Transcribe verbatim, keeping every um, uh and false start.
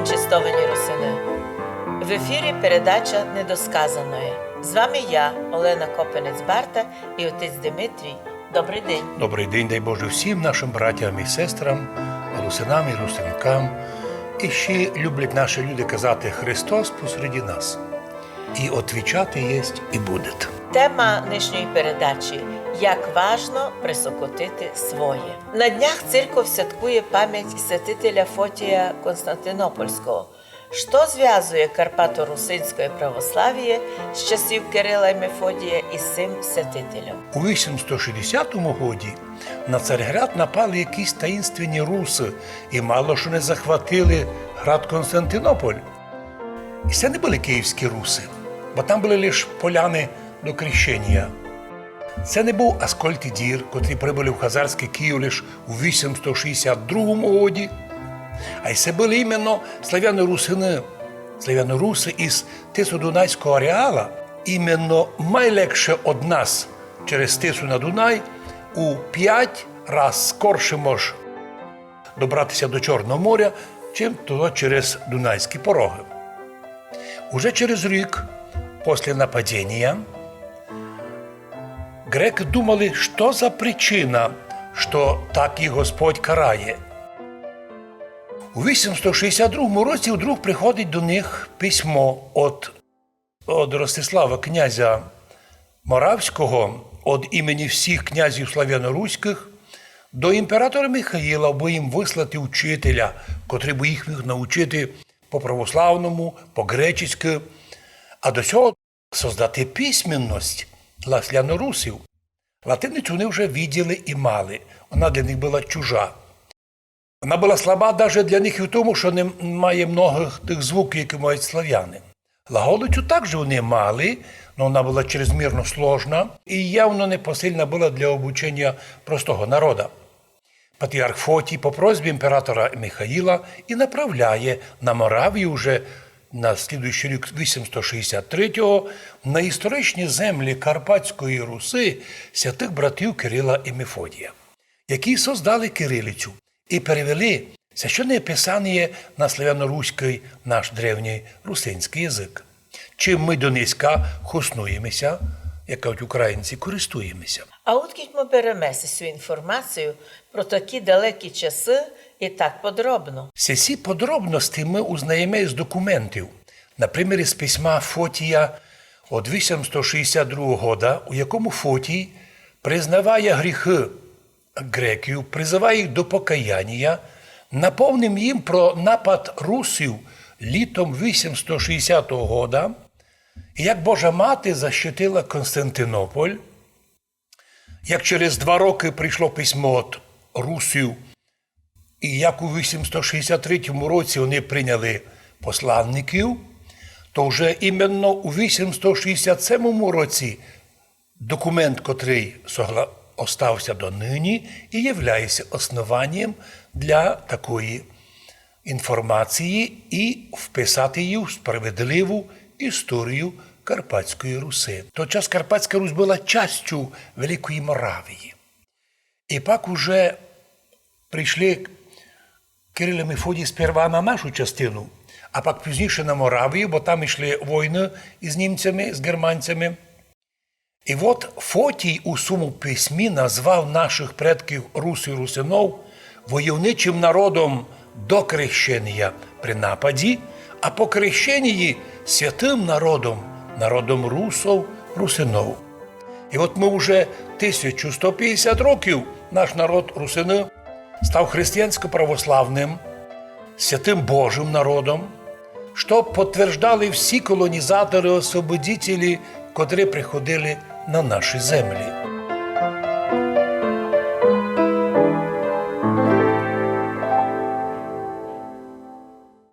Честовані русины. В ефірі передача «Недосказаноє». З вами я, Олена Копинець-Барта, і отець Димитрій. Добрый день. Добрый день, дай Боже, всім нашым братям і сестрам, русинам і русинкам. І ще люблять наші люди казати: «Христос посеред нас». І отвічати єсть і буде. Тема нынішньої передачі: як важно присокотити своє. На днях церков святкує память святителя Фотія Константинопольського. Што звязує карпаторусинськоє православіє з часів Кирила і Мефодія із сим святителем? У вісімсто шістдесятому годі на Царьград напали якісь таїнственні русы і мало што не захватили град Константинополь. І се не были київські русы, бо там были лиш поляны до крещенія. Се не быв Аскольд і Дір, котрі прибыли в хазарськый Київ лиш у вісімсто шістдесят другому годі, а й се были іменно славяно-русины, славяно-русы із Тисодунайського ареала, іменно майлегше од нас через Тису на Дунай у пять раз скорше мож добрати ся до Чорного моря, чим то через Дунайські пороги. Уже через рік после нападенія грекы думали, што за причина, што так їх Господь карає. У вісімсто шістдесят другому році вдруг приходить до них письмо од, од Ростислава, князя Моравського, од імені всіх князів славяно-руськых, до імператора Михаїла, абы їм выслати учителя, котрый бы їх міг научити по-православному, по-гречески, а до сього создати письменность для славяно-русів. Латиницю они вже виділи і мали, она для них была чужа. Она была слаба даже для них і в тому, што не має многых тых звуків, які мають славяни. Глаголицю также они мали, но она была чрезмірно сложна і явно непосильна была для обученія простого народа. Патріарх Фотій по просьбі імператора Михаїла і направляє на Моравію уже на слідуючый рік, вісімсто шістдесят третього, на історичні землі Карпатської Руси святых братів Кирила і Мефодія, які создали кирилицю і перевели священне писаніє на славяно-руськый, наш древній русинськый язык. Чим мы донеська хоснуєме ся, як кажуть українці, користуєме ся. А откіть мы береме сю інформацію про такі далекі часы і так подробно? Сесі подробности мы узнаєме з документів, например, із письма Фотія од вісімсто шістдесят другого года, у якому Фотій признаває гріхы греків, призыває їх до покаянія, напомнив їм про напад русів літом вісімсто шістдесятого года, і як Божа Мати защитила Константинополь, як через два рокы прийшло письмо од русів, і як у вісімсто шістдесят третьому році они прийняли посланників, то вже іменно у вісімсто шістдесят семому році документ, котрый согла-, остався доныні, і являє ся основанієм для такої інформації і вписати її в справедливу історію Карпатської Руси. В тот час Карпатська Русь была частю Великої Моравії. І пак уже прийшли Кирил і Мефодій сперва на нашу частину, а пак пізніше на Моравію, бо там ішли войны із німцями, з германцями. І от Фотій у свому письмі назвав нашых предків, русів, русинов, войовничым народом до крещенія при нападі, а по крещенії святым народом, народом русов, русинов. І от мы уже тисячу сто пятдесят років, наш народ русины став християнсько-православным, святым Божым народом, што подтверждали всі колонізаторы, освободителі, котрі приходили на наші землі.